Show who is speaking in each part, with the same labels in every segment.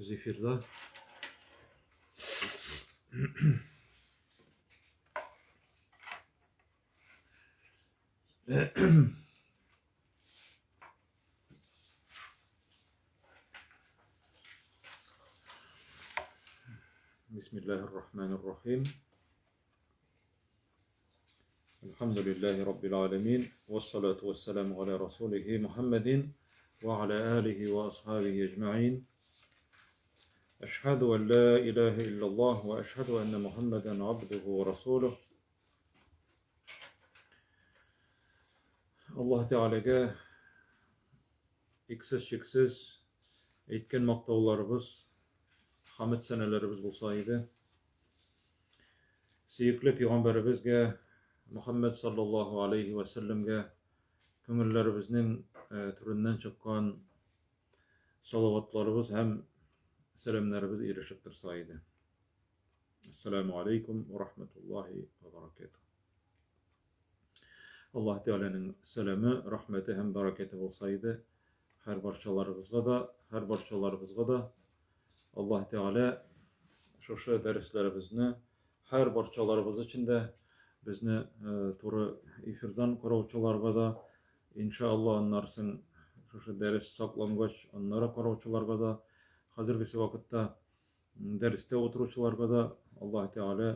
Speaker 1: Без эфирда. Бисмиллахир рахманир рахим. الحمد لله رب العالمين والصلاة والسلام على رسوله محمد وعلى آله وأصحابه أجمعين أشهد أن لا إله إلا الله وأشهد أن محمدا عبده ورسوله Аллаһ Тәгаләгә иксез-чиксез әйткән мактауларыбыз, хәмд сәнәләребез булса иде. Сөекле пәйгамбәребезгә Мөхәммәд саллаллаһу алейхи ва сәлләмгә күңелләребезнең түреннән чыккан салаватларыбыз һәм сәламнәребез ирешеп торса иде. Ассаламу алейкум ва рахматуллахи ва баракатух. Аллаһ Тәгаләнең сәламе, рәхмәте һәм бәрәкәте булса иде һәр барчаларыгызга да, һәр барчаларыбызга да. Аллаһ Тәгалә шушы дәресләребезне һәр барчаларыбыз өчен дә безне э, туры эфирдан караучыларга да, иншалла, аннары соң шушы дәрес саклангач, аннары караучыларга да, хәзергесе вакытта дәрестә утыручыларга да Аллаһ Тәгалә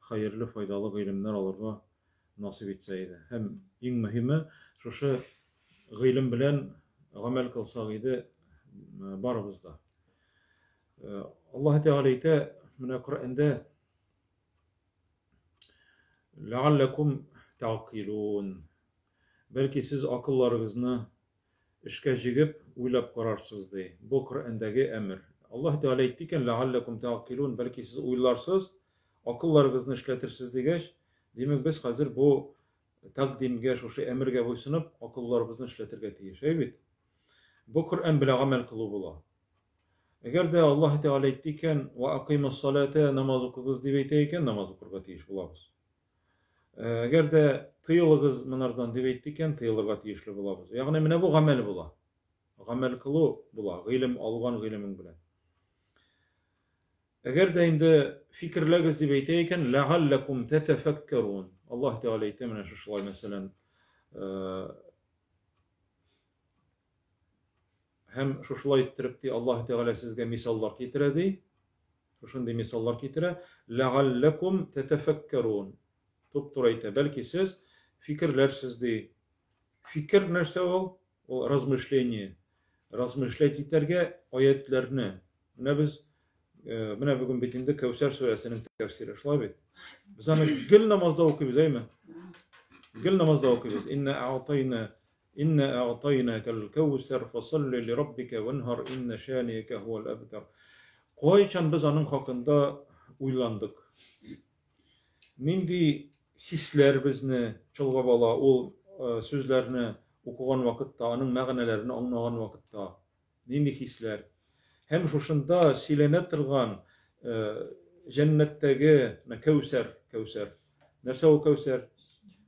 Speaker 1: хәерле, файдалы гыйлемнәр алырга насыйп итсә иде. Һәм иң мөһиме, шушы гыйлем белән гамәл кылсак иде барыбыз да. Аллаһ Тәгалә әйтә, менә Коръәндә Ләгалләкум тәгъкилун. Бәлки сез акылларыгызны эшкә җигеп, уйлап карарсыз, ди. Бу Коръәндәге әмер. Аллаһ Тәгалә әйтте икән, ләгалләкум тәгъкилун, бәлки сез уйларсыз, акылларыгызны эшләтерсез дигәч, димәк, без хәзер бу тәкъдимгә, шушы әмергә буйсынып, акылларыбызны эшләтергә тиеш. Әй бит? Бу Коръән белән гамәл кылу була. Әгәр дә Аллаһ Тәгалә әйтте икән, ва акыймус салата, намаз укыгыз дип әйтә икән, намаз укырга тиеш булабыз. Әгәр дә тыелыгыз монардан дип әйтте икән, тыелырга тиешле булабыз. Ягъни менә бу гамәл була. Гамәл кылу була, гыйлем алган гыйлемең белән. Әгәр дә инде фикерләгез дип әйтә икән, ләгалләкум тәтәфәккәрун. Аллаһ Тәгалә әйтә менә шушылай мәсәлән, Һәм шушылай иттереп ди, Аллаһ Тәгалә сезгә мисаллар китерә ди. Шушындый мисаллар китерә. Ләгалләкум тәтәфәккәрун. Туп-туры әйтә, бәлки сез фикерләрсез ди. Фикер нәрсә ул? Ул размышление. Размышлять итәргә аятләрне. Менә без э, менә бүген бит инде Кәүсәр сүрәсенең тәфсире, шулай бит? Без аны гел намазда укыйбыз, әйме? Гел намазда укыйбыз. Инна а'тайна Инна әгътайнакәл кәүсәр фасалли лираббика ванһар инна шаниәкә һуәл әбтар. Кайчан без аның хакында уйландык? Нинди хисләр безне чолгап ала ул э, сүзләрне укыган вакытта, аның мәгънәләрен аңлаган вакытта? Нинди хисләр? Һәм шушында сөйләнә торган җәннәттәге менә Кәүсәр, Кәүсәр. Нәрсә ул Кәүсәр?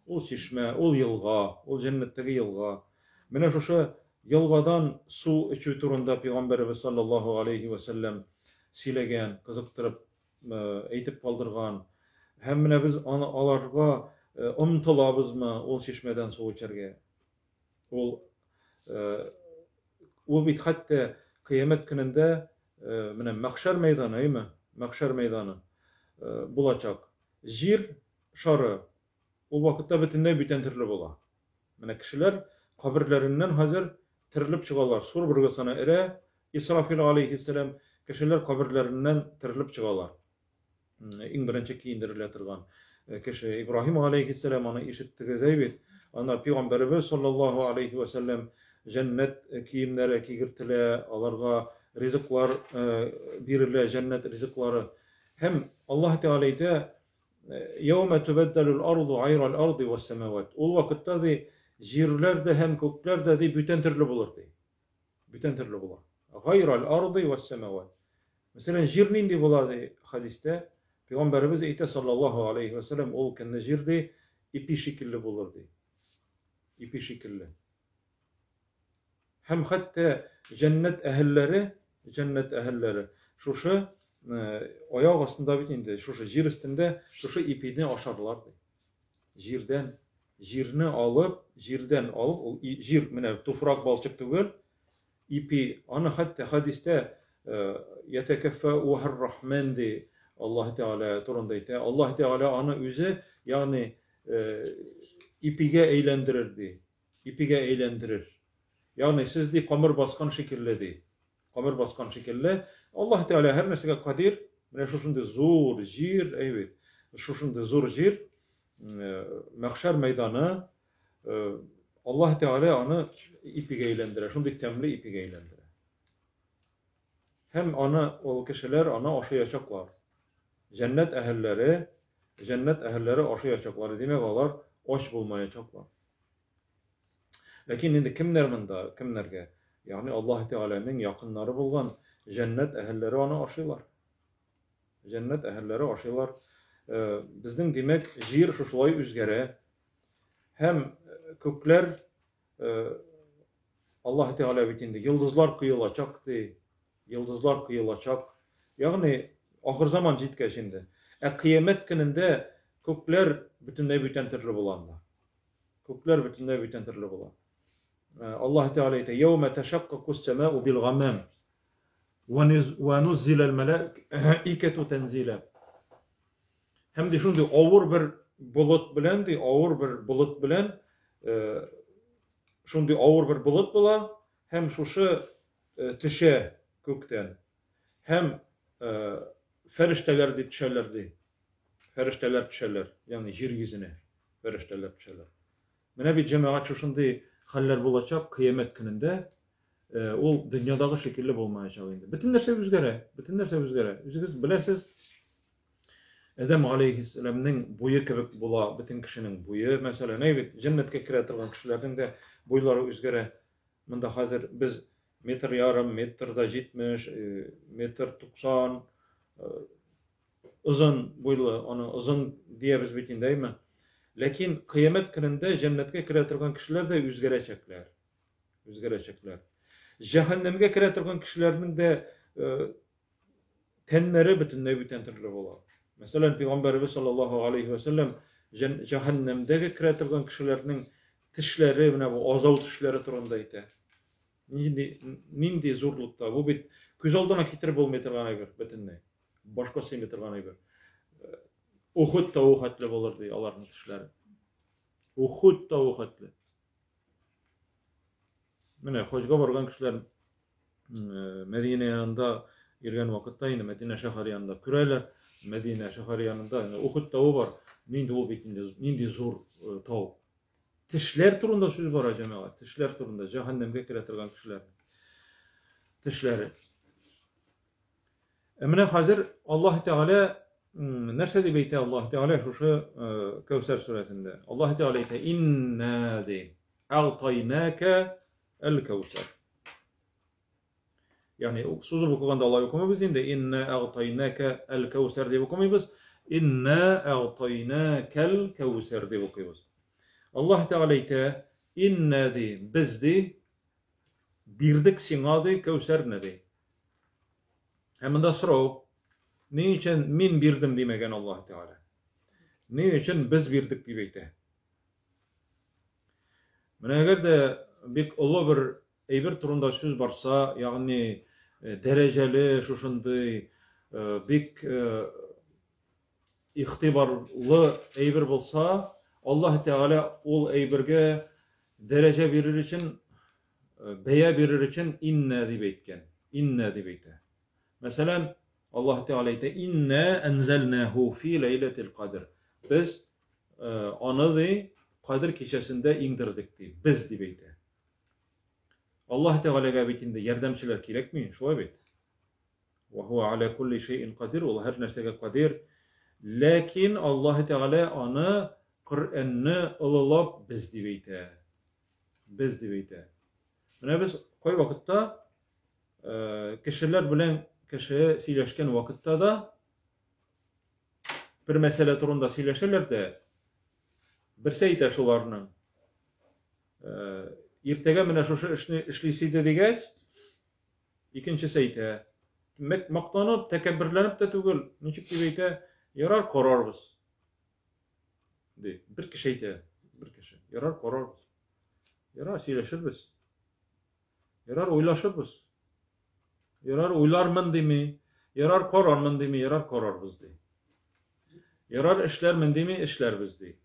Speaker 1: Ул чишмә, ул елга, ул җәннәттәге елга. Менә шушы елгадан су эчү турында пәйгамбәребез саллаллаһу алейхи ва сәлләм сөйләгән, кызыктырып әйтеп калдырган. Һәм менә без аны аларга омтылабызмы ул чишмәдән су эчәргә? Ул ул бит хәтта кыямәт көнендә менә мәхшәр мәйданы, әйме? Мәхшәр мәйданы булачак. Җир шары ул вакытта бөтенләй бүтән төрле була. Менә кешеләр каберләреннән хәзер терелеп чыгалар. Сур быргысына эрә Исрафил алейхиссәлам, кешеләр каберләреннән терелеп чыгалар. Иң беренче киендерелә торган э, кеше Ибраһим алейхиссәлам, аны ишеттегез әй бит. Ана пәйгамбәребез саллаллаһу алейхи ва сәлләм җәннәт э, киемнәре кигертелә, аларга ризыклар э, бирелә, җәннәт ризыклары. Һәм Аллаһ Тәгалә әйтә, Яумә түбәддәлүл арду гайрал арди вәс-самават. Ул вакытта ди җирләр дә һәм күкләр дә ди бүтән төрле булыр ди. Бүтән төрле була. Гайрал арди вәс-самават. Мәсәлән, җир нинди була ди хәдистә? Пәйгамбәребез әйтә саллаллаһу алейхи ва сәлләм, ул көнне җир ди ипи шикелле булыр ди. Ипи шикелле. Һәм хәтта җәннәт әһелләре, җәннәт әһелләре, шушы аяк астында бит инде, шушы җир өстендә шушы ипине ашарлар ди. Җирдән, җирне алып, җирдән алып, ул җир менә туфрак балчык түгел, ипи, аны хәтта хәдистә ятәкәффәүһәр рахман ди Аллаһ Тәгалә турында әйтә. Аллаһ Тәгалә аны үзе, ягъни ипигә әйләндерер ди. Ипигә әйләндерер. Ягъни сез ди камыр баскан шикелле ди. Камыр баскан шикелле. Аллаһ Тәгалә һәр нәрсәгә кадир. Менә шушындый зур җир, әй бит. Шушындый зур җир, мәхшәр мәйданы, Аллаһ Тәгалә аны ипигә әйләндерә, шундый тәмле ипигә әйләндерә. Һәм аны ул кешеләр аны ашаячаклар. Җәннәт әһелләре, җәннәт әһелләре ашаячаклар. Димәк, алар ач булмаячаклар. Ләкин инде кемнәр монда, кемнәргә? Ягъни Аллаһ Тәгаләнең якыннары булган җәннәт әһелләре аны ашыйлар. Җәннәт әһелләре ашыйлар. Безнең, димәк, җир шушылай үзгәрә. Һәм күкләр Аллаһ Тәгалә бит инде йолдызлар коелачак ди. Йолдызлар коелачак. Ягъни ахыр заман җиткәч инде. Ә кыямәт көнендә күкләр бөтенләй бүтән төрле була анда. Күкләр бөтенләй бүтән төрле була. Аллаһ Тәгалә әйтә: "Яума ташаккакус самау бил гамам ва нуззилал малаикату танзила". Һәм ди шундый авыр бер болыт белән ди, авыр бер болыт белән шундый авыр бер болыт була һәм шушы төшә күктән. Һәм фәрештәләр ди төшәләр ди. Фәрештәләр төшәләр, ягъни җир йөзенә фәрештәләр төшәләр. Менә бит җәмәгать шушындый хәлләр булачак кыямәт көнендә. Ул дөньядагы шикелле булмаячак инде. Бөтен нәрсә үзгәрә, бөтен нәрсә үзгәрә. Үзегез беләсез, Адәм алейһиссәламнең буе кебек була бөтен кешенең буе, мәсәлән, әй бит, җәннәткә керә торган кешеләрнең дә буйлары үзгәрә. Монда хәзер без метр ярым, метр да җитмеш, метр туксан озын буйлы, аны озын диябез бит инде, әйме? Ләкин кыямәт көнендә җәннәткә керә торган кешеләр дә үзгәрәчәкләр. Үзгәрәчәкләр. Җәһәннәмгә керә торган кешеләрнең дә тәннәре бөтенләй бүтән төрле була. Мәсәлән, Пәйгамбәребез саллаллаһу алейхи ва сәлләм җәһәннәмдәге керә торган кешеләрнең тешләре, менә бу азау тешләре турында әйтә. Нинди, нинди зурлыкта. Бу бит күз алдына китереп булмый торган әйбер бөтенләй. Башка сыймый торган әйбер. Ухуд тавы хәтле булыр ди аларның тешләре. Ухуд тавы хәтле. Менә хаҗга барган кешеләр Мәдинә янында йөргән вакытта инде Мәдинә шәһәре янында күрәләр. Мәдинә шәһәре янында инде Ухуд тавы бар. Нинди ул бит инде, нинди зур тау. Тешләр турында сүз бара, җәмәгать. Тешләр турында, җәһәннәмгә керә торган кешеләр. Тешләре. Ә менә хәзер Аллаһ Тәгалә нәрсә дип әйтә Аллаһ Тәгалә шушы Кәүсәр сүрәсендә? Аллаһ Тәгалә әйтә: "Инна ди агтайнака әл-Кәүсәр". Ягъни сузып укыганда алай укымыйбыз инде. Инна агтайнака әл-Кәүсәр дип укымыйбыз. Инна агтайнакал Кәүсәр дип укыйбыз. Аллаһ Тәгалә әйтә: "Инна ди, без ди бирдек сиңа ди Кәүсәрне ди". Һәм монда сорау, ни өчен мин бирдем димәгән Аллаһ Тәгалә? Ни өчен без бирдек дип әйтә? Менә әгәр дә бик олы бер әйбер турында сүз барса, ягъни дәрәҗәле шушындый бик игътибарлы әйбер булса, Аллаһ Тәгалә ул әйбергә дәрәҗә бирер өчен, бәя бирер өчен иннә дип әйткән. Иннә дип әйтә. Мәсәлән, Аллаһ Тәгалә әйтә: "Иннә әнзәлнәһу фи ләйләтил кадр". Без аны ди Кадер кичәсендә иңдердек ди. Без дип әйтә. Аллаһ Тәгаләгә бит инде ярдәмчеләр кирәкми, шулай бит? Ва хуа аля кулли шәйин кадир, ул һәр нәрсәгә кадир. Ләкин Аллаһ Тәгалә аны Коръәнне олылап без дип әйтә. Без дип әйтә. Менә без кай вакытта кешеләр белән кеше сөйләшкән вакытта да бер мәсьәлә турында сөйләшәләр дә, берсе әйтә шуларның, иртәгә менә шушы эшне эшлисе иде дигәч, Икенчесе әйтә, мактанып, тәкәбберләнеп тә түгел, ничек дип әйтә, ярар, карарбыз. Ди. Бер кеше әйтә, бер кеше. Ярар, карарбыз. Ярар, сөйләшербез. Ярар, уйлашырбыз. Ярар, уйлармын дими. Ярар, карармын дими, ярар, карарбыз ди. Ярар, эшләрмен дими, эшләрбез ди.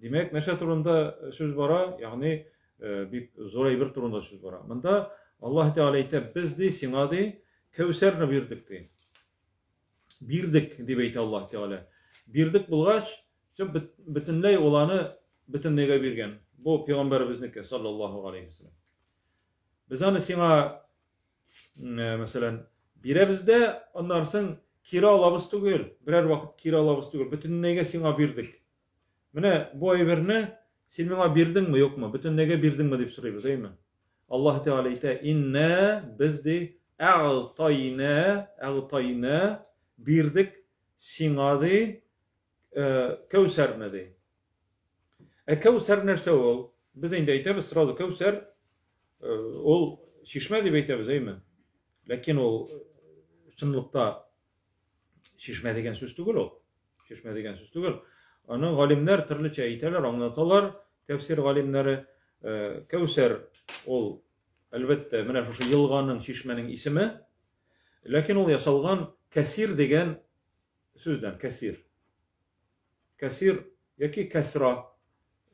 Speaker 1: Димәк, нәрсә турында сүз бара? Ягъни, бик зур әйбер турында сүз бара. Монда Аллаһ Тәгалә әйтә, без ди, сиңа ди, Кәүсәрне бирдек ди. Бирдек дип әйтә Аллаһ Тәгалә. Бирдек булгач, все бөтенләй ул аны бөтенләйгә биргән. Бу пәйгамбәребезнеке саллаллаһу алейхи вәсәлләм. Без аны сиңа мәсәлән, бирәбез дә, аннан соң кире алабыз түгел, берәр вакыт кире алабыз түгел, бөтенләйгә сиңа бирдек. Менә бу әйберне син миңа бирдеңме, юкмы? Бөтенләйгә бирдеңме дип сорыйбыз, әйме? Аллаһ Тәгалә әйтә, инна без ди, әгътайна, әгътайна бирдек сиңа ди, Кәүсәрне ди. Ә Кәүсәр нәрсә ул? Без инде әйтәбез сразу Кәүсәр ул чишмә дип әйтәбез, әйме? Ләкин ул чынлыкта чишмә дигән сүз түгел ул. Чишмә дигән сүз түгел. Аны галимнәр төрлечә әйтәләр, аңлаталар. Тәфсир галимнәре э, Кәүсәр ул әлбәттә менә шушы елганың, чишмәнең исеме. Ләкин ул ясалган кәсир дигән сүздән, кәсир. Кәсир яки кәсра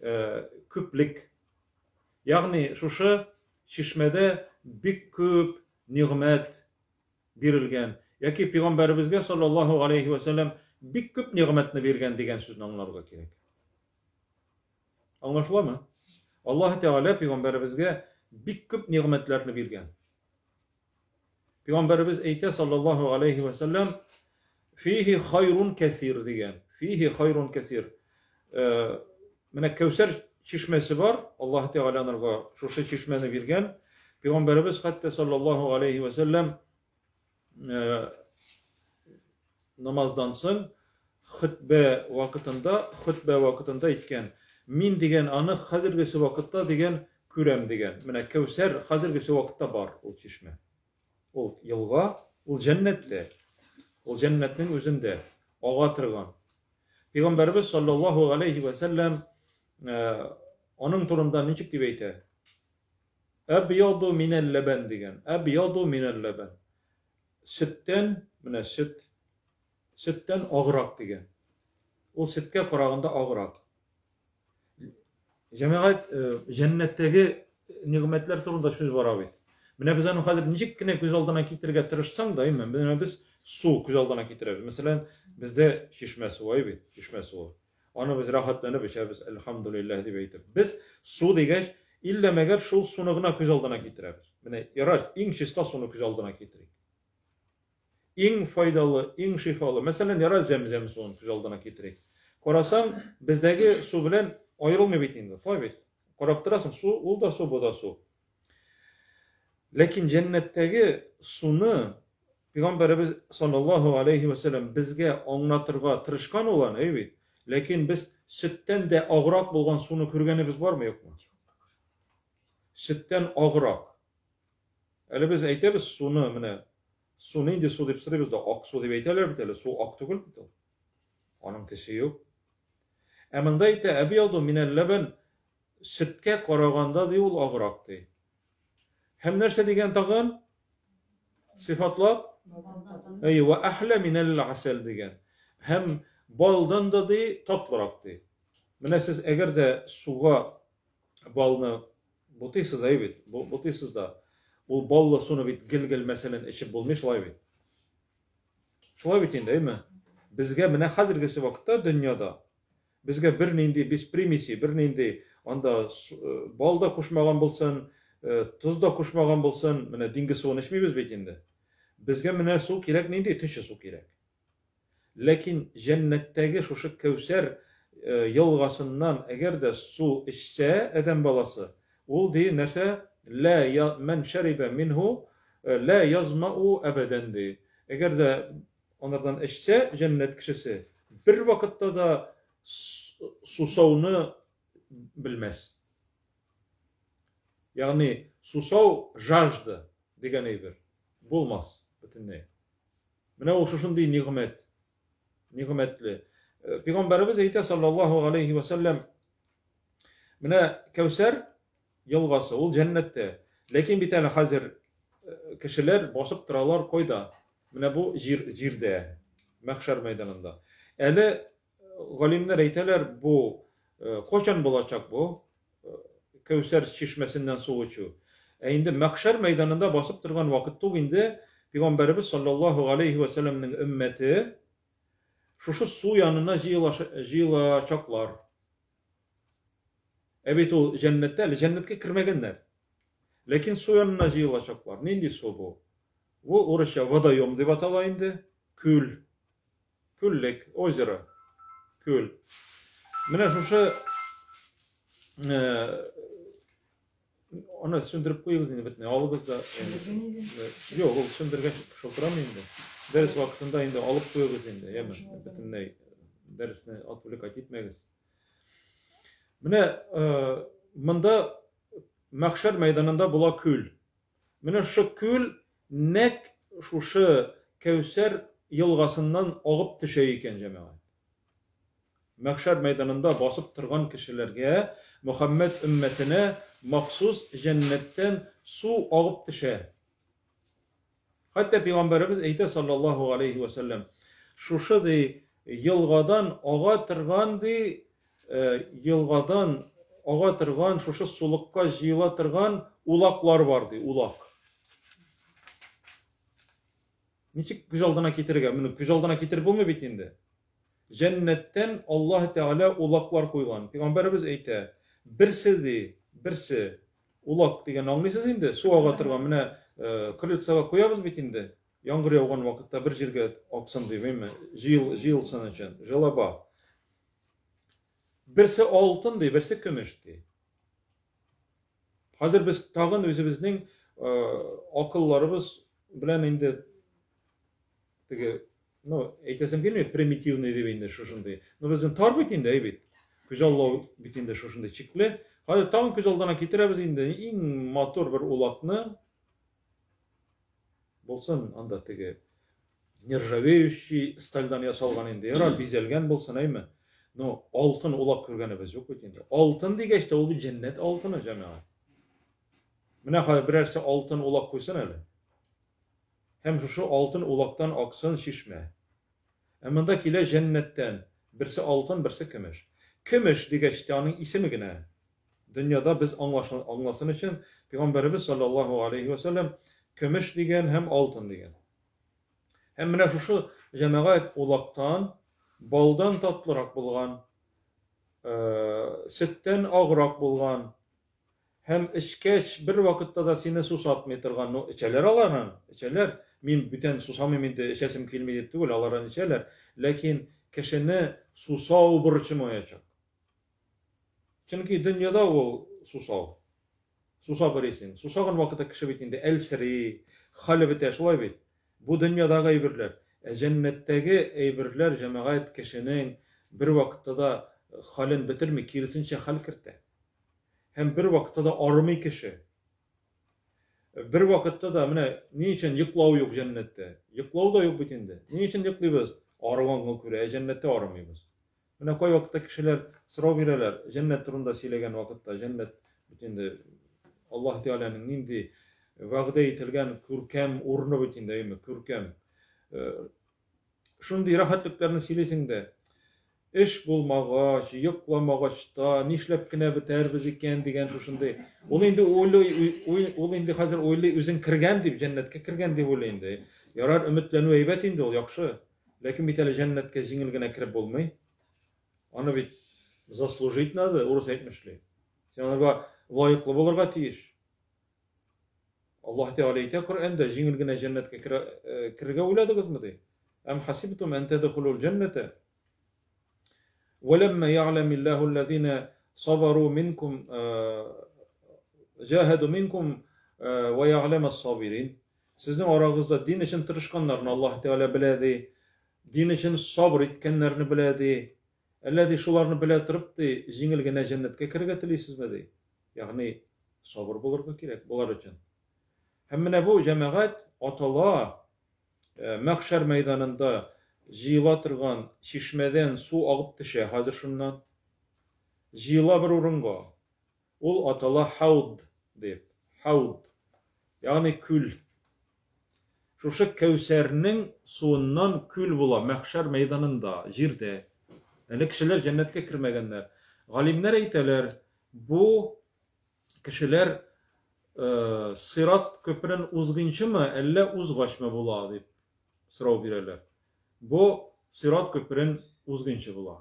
Speaker 1: э, күплек. Ягъни шушы чишмәдә бик күп нигъмәт бирелгән яки пәйгамбәребезгә саллаллаһу алейхи ва сәлләм бик күп нигъмәтне биргән дигән сүзне аңларга кирәк. Аңлашыламы? Аллаһ Тәгалә пәйгамбәребезгә бик күп нигъмәтләрне биргән. Пәйгамбәребез әйтә саллаллаһу алейхи ва сәлләм фихи хайрун кәсир дигән. Фихи хайрун кәсир. Э, менә Кәүсәр чишмәсе бар, Аллаһ Тәгалә анарга шушы чишмәне биргән. Пәйгамбәребез хәтта саллаллаһу алейхи ва сәлләм э, намаздан соң хөтбә вакытында, хөтбә вакытында әйткән, мин дигән аны хәзергесе вакытта дигән күрәм дигән. Менә Кәүсәр хәзергесе вакытта бар ул чишмә. Ул елга, ул җәннәттә. Ул җәннәтнең үзендә ага торган. Пәйгамбәребез саллаллаһу алейхи ва сәлләм э, аның турында ничек дип әйтә? Әбьяду минәл ләбән дигән. Әбьяду минәл ләбән. Сөттән, менә сөт, сөттән аграк дигән. Ул сөткә караганда аграк. Җәмәгать, э, җәннәттәге нигъмәтләр турында сүз бара бит. Менә без аны хәзер ничек кенә күз алдына китерергә тырышсаң да, әйме, менә без су күз алдына китерәбез. Мәсәлән, бездә чишмә суы бит, чишмә суы. Аны без рәхәтләнеп эчәбез, әлхәмдүлилләһ дип әйтеп. Без су дигәч, иллә мәгәр шул суны гына күз алдына китерәбез. Менә ярар, иң чиста суны күз алдына китерик. Иң файдалы, иң шифалы. Мәсәлән, яра зәм-зәм суын күз алдына китерик. Карасаң, бездәге су белән аерылмый бит инде, шулай бит? Карап торасың, су, ул да су, бу да су. Ләкин җәннәттәге суны Пәйгамбәребез саллаллаһу алейхи ва сәлләм безгә аңлатырга тырышкан ул аны, әй бит. Ләкин без сөттән дә аграк булган суны күргәнебез бармы, юкмы? Сөттән аграк. Әле без әйтәбез суны, менә су нинди су дип сорыйбыз да, ак су дип әйтәләр бит әле, су ак түгел бит ул. Аның төсе юк. Ә монда әйтә, әбьяду минәл ләбән, сөткә караганда ди ул аграк ди. Һәм нәрсә дигән тагын? Сыйфатлап? Әй, ва әхлә минәл асәл дигән. Һәм балдан да ди татлырак ди. Менә сез әгәр дә суга балны Бутыйсыз әй бит, бутыйсыз да. Ул баллы суны бит гел-гел мәсәлән эчеп булмый, шулай бит. Шулай бит инде, әйме? Безгә менә хәзергесе вакытта дөньяда безгә бернинди без примеси, бернинди анда э, бал да кушмаган булсын, э, тоз да кушмаган булсын, менә диңгез суын эчмибез бит инде. Безгә менә су кирәк нинди? Төче су кирәк. Ләкин җәннәттәге шушы Кәүсәр елгасыннан әгәр дә су эчсә адәм баласы, ул, ди, нәрсә, лә я, мән шәрибә минһу лә язмау әбәдән, ди. Әгәр дә анардан эчсә җәннәт кешесе, бервакытта да сусауны белмәс. Ягъни сусау, жажда дигән әйбер. Булмас бөтенләй. Менә ул шушындый нигъмәт. Нигъмәтле. Пәйгамбәребез әйтә саллаллаһу алейхи ва сәлләм, менә Кәүсәр елгасы, ул җәннәттә. Ләкин бит әле хәзер кешеләр басып торалар кайда? Менә бу җир, җирдә, мәхшәр мәйданында. Әле галимнәр әйтәләр, бу кайчан булачак бу Кәүсәр чишмәсеннән су эчү? Ә инде мәхшәр мәйданында басып торган вакытта ук инде Пәйгамбәребез саллаллаһу галәйһи вә сәлләмнең өммәте шушы су янына җыелачаклар. Ә бит ул җәннәттә, әле җәннәткә кермәгәннәр. Ләкин су янына җыелачаклар. Нинди су бу? Бу урысча водоем дип атала инде. Күл. Күллек, озеро. Күл. Менә шушы э, аны сүндереп куегыз инде бөтенләй. Алыгыз да. Юк, ул сүндергәч шылтырамый инде. Дәрес вакытында инде алып куегыз инде, яме, бөтенләй дәресне отвлекать итмәгез. Менә э, монда мәхшәр мәйданында була күл. Менә шушы күл нәкъ шушы Кәүсәр елгасыннан агып төшә икән, җәмәгать. Мәхшәр мәйданында басып торган кешеләргә, Мөхәммәд өммәтенә махсус җәннәттән су агып төшә. Хәтта пәйгамбәребез әйтә, саллаллаһу галәйһи вә сәлләм, шушы, ди, елгадан ага торган, ди, елгадан ага торган, шушы сулыкка җыела торган улаклар бар, ди, улак. Ничек күз алдына китерергә? Моны күз алдына китереп булмый бит инде. Җәннәттән Аллаһ Тәгалә улаклар куйган. Пәйгамбәребез әйтә, берсе ди, берсе улак дигән аңлыйсыз инде, су ага торган, менә крыльцага куябыз бит инде. Яңгыр яуган вакытта бер җиргә аксын дип, әйме, җыел, җыелсын өчен, желоба. Берсе алтын ди, берсе көмеш ди. Хәзер без тагын үзебезнең акылларыбыз белән инде теге, ну, әйтәсем килми, примитивный дип инде шушындый. Но безнең тар бит инде, әй бит. Күз аллау бит инде шушындый чикле. Хәзер тагын күз алдына китерәбез инде иң матур бер улакны. Булсын анда теге нержавеющий стальдан ясалган инде, ярар, бизәлгән булсын, әйме? Но алтын улак күргәнебез юк бит инде. Алтын дигәч тә ул бит җәннәт алтыны, җәмәгать. Менә хәзер берәрсе алтын улак куйсын әле. Һәм шушы алтын улактан аксын чишмә. Ә монда килә җәннәттән. Берсе алтын, берсе көмеш. Көмеш дигәч тә аның исеме генә. Дөньяда без аңласын өчен Пәйгамбәребез саллаллаһу алейһи вә сәлләм көмеш дигән һәм алтын дигән. Һәм менә шушы җәмәгать улактан, балдан татлырак булган, сөттән аграк булган һәм эчкәч бер вакытта да сине сусатмый торган. Ну, эчәләр аларын, эчәләр. Мин бүтән сусамыйм инде, эчәсем килми дип түгел, аларын эчәләр. Ләкин кешене сусау борчымаячак. Чөнки дөньяда ул сусау. Сусап йөрисең. Сусаган вакытта кеше бит инде әлсери, хәле бетә, шулай бит. Бу дөньядагы әйберләр. Ә җәннәттәге әйберләр, җәмәгать, кешенең бер вакытта да хәлен бетерми, киресенчә хәл кертә. Һәм бер вакытта да арымый кеше. Бер вакытта да менә ни өчен йоклау юк җәннәттә? Йоклау да юк бит инде. Ни өчен йоклыйбыз? Арыганга күрә, ә җәннәттә арымыйбыз. Менә кайвакытта кешеләр сорау бирәләр, җәннәт турында сөйләгән вакытта, җәннәт бит инде Аллаһ Тәгаләнең нинди вәгъдә ителгән күркәм урыны бит инде, әйеме, күркәм. Э, шундый рәхәтлекләрне сөйлисең дә, эш булмагач, йокламагач та, нишләп кенә бетәрбез икән дигән шушындый. Ул инде уйлый, ул инде хәзер уйлый, үзен кергән дип, җәннәткә кергән дип уйлый инде. Ярар, өметләнү әйбәт инде ул, яхшы. Ләкин бит әле җәннәткә җиңел генә кереп булмый. Аны бит заслужить надо, урыс әйтмешли. Син анарга лаеклы булырга тиеш. Аллаһ Тәгалә әйтә Коръәндә, җиңел генә җәннәткә э, керергә уйладыгызмы ди? Әм хасибтум ән тәдхулул җәннәтә Вәләммә я'ләмиллаһу аллазина сабару минкум э, җаһаду минкум э, ва я'ләм ас-сабирин. Сезнең арагызда дин өчен тырышканнарны Аллаһ Тәгалә белә, ди. Дин өчен сабыр иткәннәрне белә, ди. Әллә, ди, шуларны белә торып, ди, җиңел генә җәннәткә керергә телисезме, ди. Ягъни, сабыр булырга кирәк болар өчен. Һәм менә бу җәмәгать атала, мәхшәр мәйданында җыела торган чишмәдән су агып төшә хәзер шуннан. Җыела бер урынга. Ул атала хауд дип. Хауд. Ягъни күл. Шушы Кәүсәрнең суыннан күл була мәхшәр мәйданында, җирдә. Әле кешеләр җәннәткә кермәгәннәр. Галимнәр әйтәләр, бу кешеләр сират күперен узгынчымы, әллә узгачмы була дип сорау бирәләр. Бу сират күперен узгынчы була.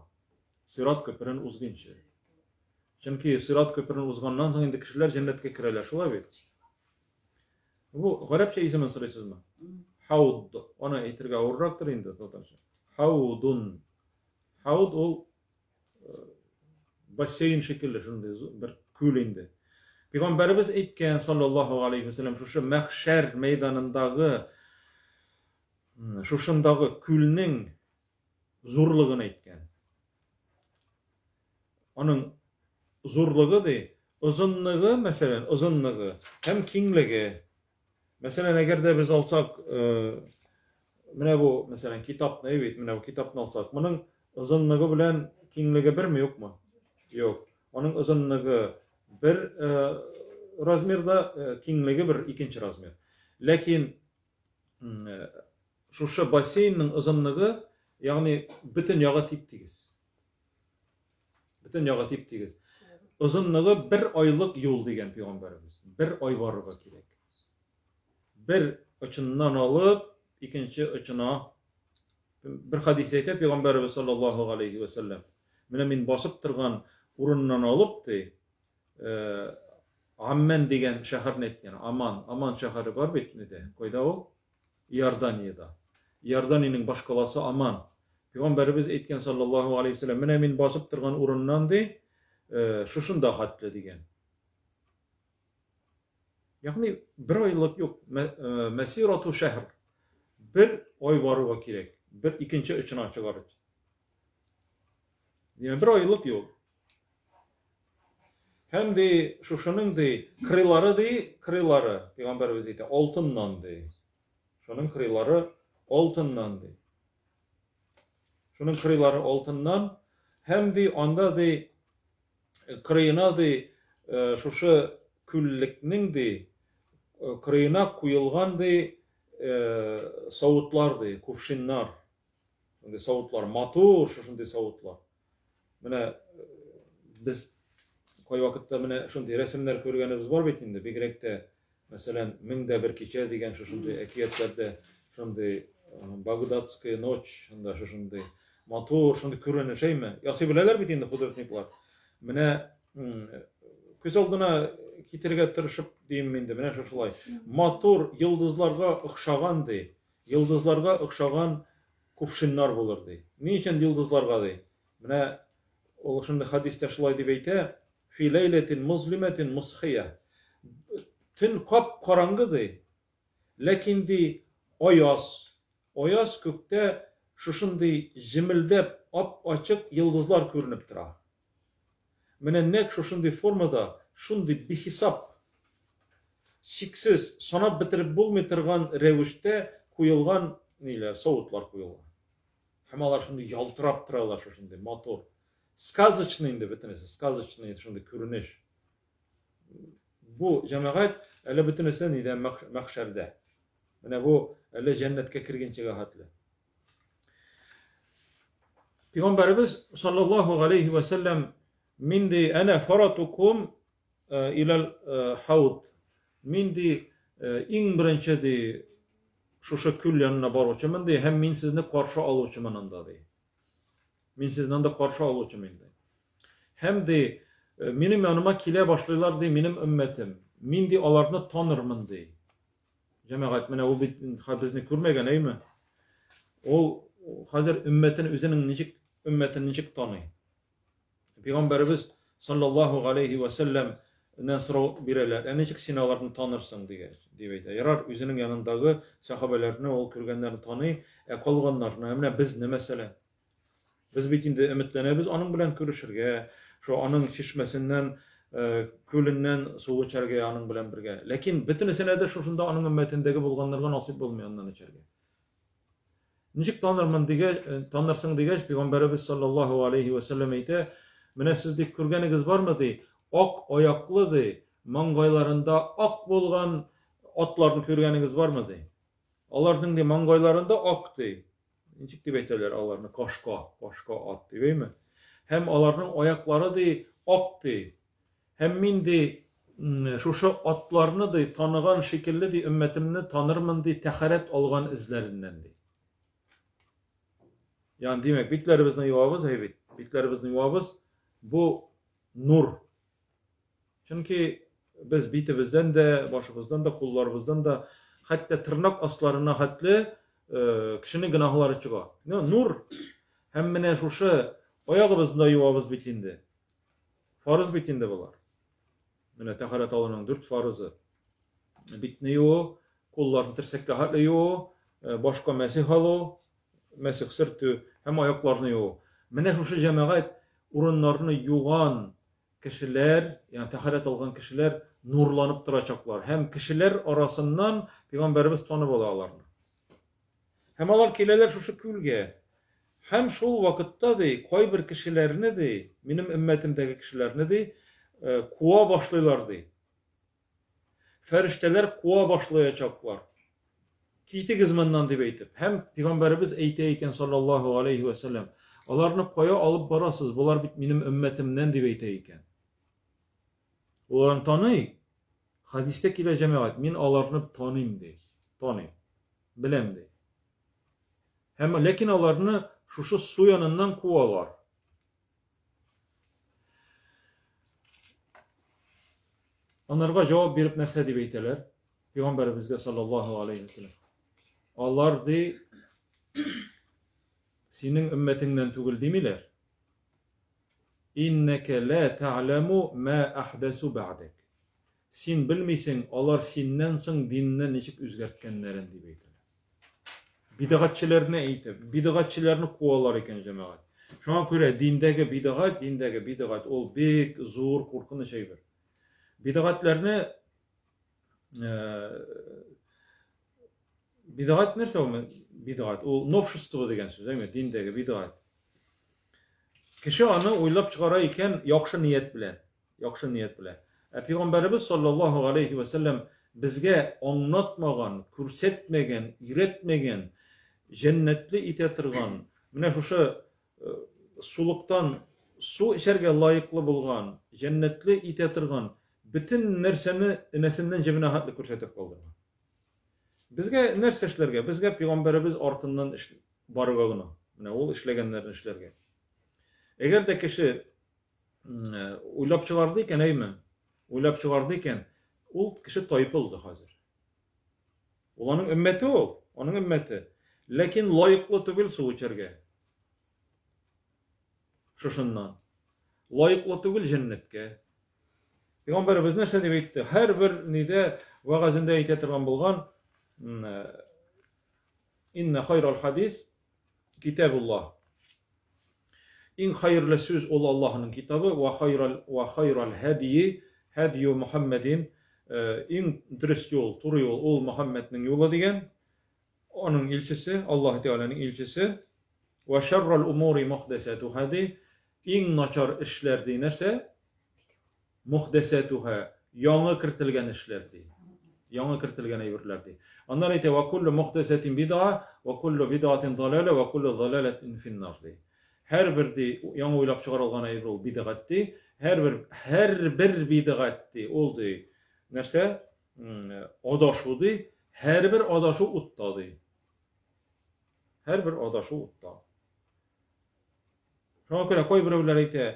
Speaker 1: Сират күперен узгынчы. Чөнки сират күперен узганнан соң инде кешеләр җәннәткә керәләр, шулай бит? Бу гарәпчә исемен сорыйсызмы? Хауд. Аны әйтергә авыррактыр инде татарча. Хаудун. Хауд ул э, бассейн шикелле шундый бер күл инде. Пәйгамбәребез әйткән саллаллаһу алейхи вәсәлләм шушы мәхшәр мәйданындагы шушындагы күлнең зурлыгын әйткән. Аның зурлыгы ди, озынлыгы, мәсәлән, озынлыгы һәм киңлеге. Мәсәлән, әгәр дә без алсак, э, менә бу, мәсәлән, китапны, бит, менә бу китапны алсак, моның озынлыгы белән киңлеге берме, юкмы? Юк. Аның озынлыгы бер э, размерда, э, киңлеге бер икенче размер. Ләкин шушы бассейнның озынлыгы, ягъни бөтен ягы тип-тигез. Бөтен ягы тип-тигез. Озынлыгы бер айлык юл дигән пәйгамбәребез. Бер ай барырга кирәк. Бер очыннан алып, икенче очына бер хадис әйтә пәйгамбәребез саллаллаһу алейхи ва сәлләм. Менә мин басып торган урыннан алып ди, э, Амман дигән шәһәрне әйткән. Аман, Аман шәһәре бар бит инде. Кайда ул? Иорданиядә. Иорданиянең башкаласы Аман. Пәйгамбәребез әйткән саллаллаһу алейһи вәсәлләм, менә мин басып торган урыннан ди, э, шушында хәтле дигән. Ягъни бер айлык юк, э, мәсирату шәһр. Бер ай баруга кирәк. Бер икенче очына чыгар өчен. Димәк, бер айлык юл. Һәм ди, шушының ди, кырыйлары ди, кырыйлары, пәйгамбәребез әйтә, алтыннан ди. Шуның кырыйлары алтыннан ди. Шуның кырыйлары алтыннан һәм ди, анда ди, кырыена ди, э, шушы күллекнең ди, э, кырыена куелган ди, э, савытлар ди, кувшиннар. Шундый савытлар, матур шушындый савытлар. Менә э, без кайвакытта менә шундый рәсемнәр күргәнебез бар бит инде, бигрәк тә, мәсәлән, Мең дә бер кичә дигән шушындый әкиятләрдә шундый э, Багдадская ночь, шунда шушындый матур шундый күренеш, әйме? Ясый беләләр бит инде художниклар. Менә күз алдына китерергә тырышып дим инде, менә шушылай. Матур йолдызларга охшаган ди. Йолдызларга охшаган кувшиннар булыр, ди. Ни өчен йолдызларга, ди? Менә ул шундый хәдистә шулай дип әйтә, Фи ләйләтин мозлимәтин мусхия. Төн кап-караңгы, ди. Ләкин, ди, аяз. Аяз күктә шушындый җемелдәп ап-ачык йолдызлар күренеп тора. Менә нәкъ шушындый формада, шундый бихисап, чиксез, санап бетереп булмый торган рәвештә куелган ниләр, савытлар куелган. Һәм алар шундый ялтырап торалар, шушындый матур. Сказочный инде бөтенесе, сказочный шундый күренеш. Бу җәмәгать әле бөтенесе нидә мәхшәрдә. Менә бу әле җәннәткә кергәнчегә хәтле. Пәйгамбәребез саллаллаһу алейхи ва сәлләм мин ди әнә фаратукум э, иләл э, хауд. Мин ди э, иң беренче ди шушы күл янына баручымын ди һәм мин сезне каршы алучымын анда ди. Мин сезне анда каршы алучымын ди. Һәм ди минем яныма килә башлыйлар ди минем өммәтем. Мин ди аларны танырмын ди. Җәмәгать, менә ул бит безне күрмәгән, әйме? Ул хәзер өммәтен үзенең ничек өммәтен ничек таный? Пәйгамбәребез саллаллаһу алейхи ва сәлләм нән сорау бирәләр. Ә ничек син аларны танырсың дигәч, дип әйтә. Ярар, үзенең янындагы сәхабәләрне ул күргәннәрне таный, ә калганнарны, ә менә безне мәсәлән. Без бит инде өметләнәбез аның белән күрешергә, шул аның чишмәсеннән күленнән су эчәргә аның белән бергә. Ләкин бөтенесенә дә шушында аның өммәтендәге булганнарга насыйп булмый аннан эчәргә. Ничек танырмын дигәч, танырсың дигәч, пәйгамбәребез саллаллаһу алейхи ва сәлләм әйтә, менә сез ди күргәнегез бармы ди, ак аяклы ди, маңгайларында ак булган атларны күргәнегез бармы ди. Аларның ди маңгайларында ак ди. Ничек дип әйтәләр аларны? Кашка, кашка ат дип, әйме? Һәм аларның аяклары ди ак ди. Һәм мин ди шушы атларны ди таныган шикелле ди өммәтемне танырмын ди тәхәрәт алган эзләреннән ди. Ягъни димәк, битләребезне юабыз, әй бит, битләребезне юабыз. Бу нур. Чөнки без битебездән дә, башыбыздан да, кулларыбыздан да, хәтта тырнак асларына хәтле кешенең гөнаһлары чыга. Нур. Һәм менә шушы аягыбызны да юабыз бит инде. Фарыз бит инде болар. Менә тәһарәт алуның дүрт фарызы. Битне юу, кулларны терсәккә хәтле юу, башка мәсих алу, мәсих сөртү һәм аякларны юу. Менә шушы җәмәгать урыннарны юган кешеләр, ягъни тәһарәт алган кешеләр нурланып торачаклар һәм кешеләр арасыннан пәйгамбәребез танып ала аларны. Һәм алар киләләр шушы күлгә. Һәм шул вакытта, ди, кайбер кешеләрне, ди, минем өммәтемдәге кешеләрне, ди, куа башлыйлар, ди. Фәрештәләр куа башлаячаклар. Китегез моннан, дип әйтеп. Һәм пәйгамбәребез әйтә икән, саллаллаһу алейһи вә сәлләм, аларны кая алып барасыз, болар бит минем өммәтемнән, дип әйтә икән. Ул аларны таный. Хәдистә килә, җәмәгать, мин аларны таныйм, ди. Таныйм. Беләм, ди. Һәм ләкин аларны шушы су яныннан куалар. Анарга җавап биреп нәрсә дип әйтәләр? Пәйгамбәребезгә саллаллаһу алейхи вәсәлләм. Алар ди синең өммәтеңнән түгел димиләр. Иннәкә ла та'ламу ма ахдасу бa'дак. Син белмисең, алар синнән соң динне ничек үзгәрткәннәрен, дип әйтәләр. Бидгатьчеләрне әйтеп, бидгатьчеләрне куалар икән җәмәгать. Шуңа күрә диндәге бидгать, диндәге бидгать ул бик зур куркыныч әйбер. Бидгатьләрне бидгать нәрсә ул? Бидгать ул новшество дигән сүз, әйме, диндәге бидгать. Кеше аны уйлап чыгара икән яхшы ният белән. Яхшы ният белән. Ә пәйгамбәребез саллаллаһу галәйһи вә сәлләм безгә аңлатмаган, күрсәтмәгән, өйрәтмәгән, җәннәтле итә торган, менә шушы сулыктан су эчәргә лаеклы булган, җәннәтле итә торган бөтен нәрсәне энәсеннән җебенә хәтле күрсәтеп калдырган. Безгә нәрсә эшләргә? Безгә пәйгамбәребез артыннан барырга гына. Менә ул эшләгәннәрне эшләргә. Әгәр дә кеше уйлап чыгарды икән, әйме? Уйлап чыгарды икән, ул кеше тайпылды хәзер. Ул аның өммәте ул, аның өммәте. Ләкин лаеклы түгел су эчәргә. Шушыннан. Лаеклы түгел җәннәткә. Пәйгамбәребез нәрсә дип әйтте? Һәрбер нидә вәгазендә әйтә торган булган, Инна хайрал хадис Китабуллаһ. Иң хәерле сүз ул Аллаһының китабы, ва хайрал ва хайрал һәдие һәдию Мухаммадин. Иң дөрес юл, туры юл ул Мухаммадның юлы дигән. Аның илчесе, Аллаһ Тәгаләнең илчесе. Ва шаррал умури мухдасатуха ди. Иң начар эшләр ди нәрсә? Мухдәсәтүһә, яңы кертелгән эшләр ди. Яңы кертелгән әйберләр ди. Аннары әйтә, ва куллу мухдәсәтин бидаа, ва куллу бидаатин залалә, ва куллу залаләтин финнар ди. Һәрбер ди, яңа уйлап чыгарылган әйбер ул бидгать ди. Һәрбер һәрбер бидгать ди, ул ди, нәрсә? Адашу ди. Һәрбер адашу утта ди. Һәрбер адашу утта. Шуңа күрә кайберәүләр әйтә,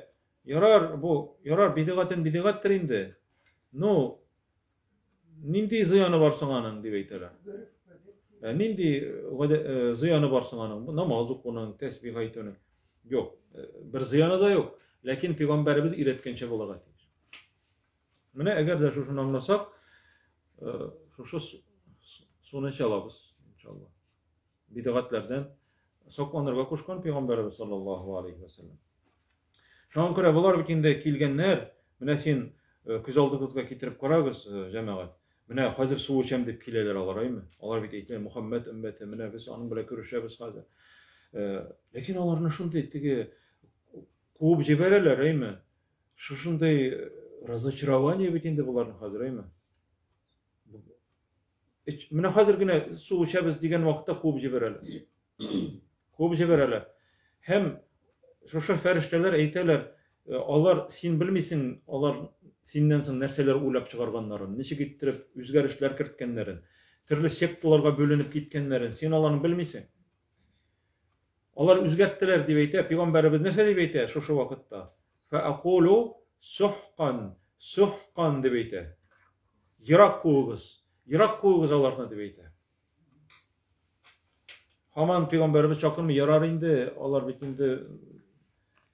Speaker 1: Ярар, бу, ярар, бидегатен бидегаттыр инде. Ну, нинди зыяны бар соң аның, дип әйтәләр. Ә нинди зыяны бар соң аның? Намаз укуның, тәсбих әйтүнең. Юк, бер зыяны да юк. Ләкин пәйгамбәребез өйрәткәнчә булырга тиеш. Менә әгәр дә шушыны аңласак, шушы суны эчә алабыз, иншалла. Бидгатләрдән сакланырга кушкан пәйгамбәребез саллаллаһу алейхи ва саллям. Шуңа күрә болар бит инде килгәннәр, менә син Күз алдыгызга китереп карагыз, җәмәгать. Менә хәзер су эчәм дип киләләр алар, әйме? Алар бит әйтә, Мөхәммәд өммәте, менә без аның белән күрешәбез хәзер. Ләкин аларны шундый теге куып җибәрәләр, әйме? Шушындый разочарование бит инде боларның хәзер, әйме? Менә хәзер генә су эчәбез дигән вакытта куып җибәрәләр. Куып җибәрәләр. Һәм шушы фәрештәләр әйтәләр, алар син белмисең, алар синнән соң нәрсәләр уйлап чыгарганнарын, ничек иттереп үзгәрешләр керткәннәрен, төрле секталарга бүленеп киткәннәрен, син аларны белмисең. Алар үзгәрттеләр дип әйтә, пәйгамбәребез нәрсә дип әйтә шушы вакытта? Фәакулу сухкан, сухкан дип әйтә. Ерак куыгыз, ерак куыгыз аларны дип әйтә. Һаман пәйгамбәребез чакырмый, ярар инде, алар бит инде